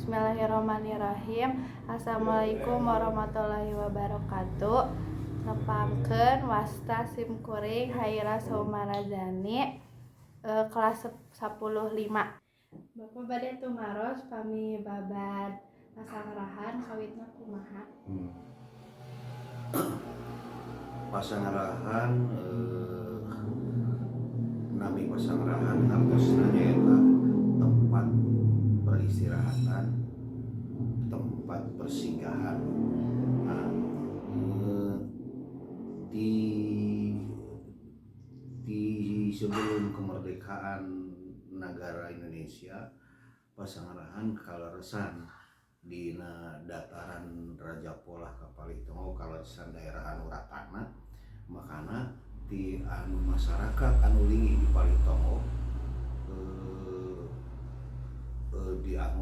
Bismillahirrahmanirrahim. Assalamualaikum warahmatullahi wabarakatuh. Nepangkeun, wasta sim kuring Haira Saumarazani, kelas 10 5. Bapak bade tumaros pami babad pasangrahan kawitna kumaha? Pasangrahan, nami pasangrahan hartosna nyaeta tempat peristirahatan, tempat persinggahan. Nah, di sebelum kemerdekaan negara Indonesia, pasangrahan kaleresan dina dataran Rajapolah ka Palih Tonggoh, kaleresan daerah anu ratana. Makana di anu masyarakat anu linggih di Palih Tonggoh, dianggap